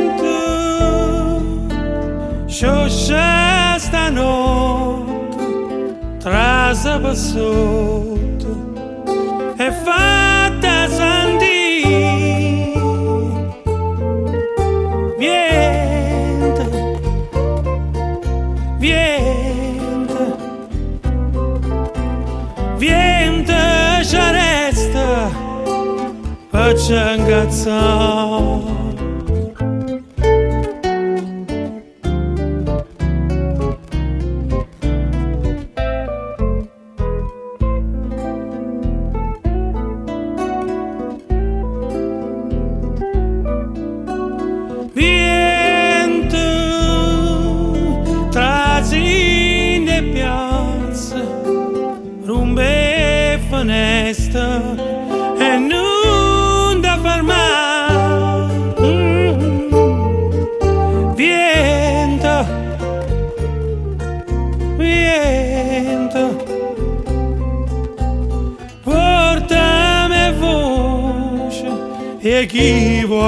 Viento, scioscia stanotte, trase per sotto e fatta sentì. Viento, viento, viento ci resta per ci incazzare. Viento, trasi in piazza, rompe finestre e non da fermare. Viento, viento, portami voce e chi vuole.